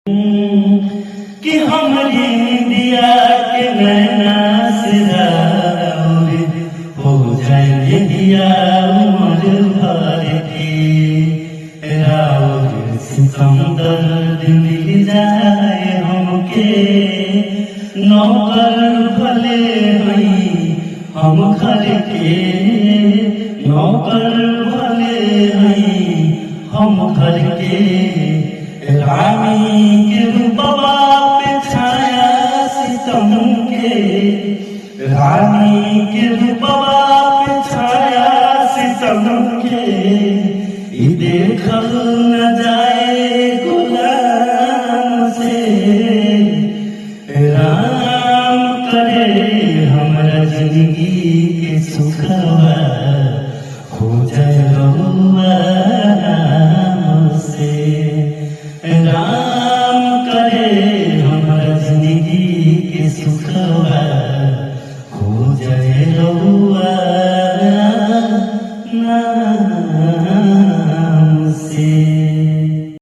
कि हमरी दिया के नैना से राउर हो जाए दिया उम्र भर के। राउर सितम दर्द मिल जाए हमके, नौकर भले हई हम घर के, नौकर भले हई हम घर के। रानी के रूपवा पे छाया सितम के, रानी के रूपवा पे छाया सितम के, ई देखल न जाए गुलाम से। राम करे हमरा जिंदगी के सुखवा हो जाए रहुआ नाम से। राम करे हमरा जिंदगी के सुखवा हो जाए रहुआ नाम।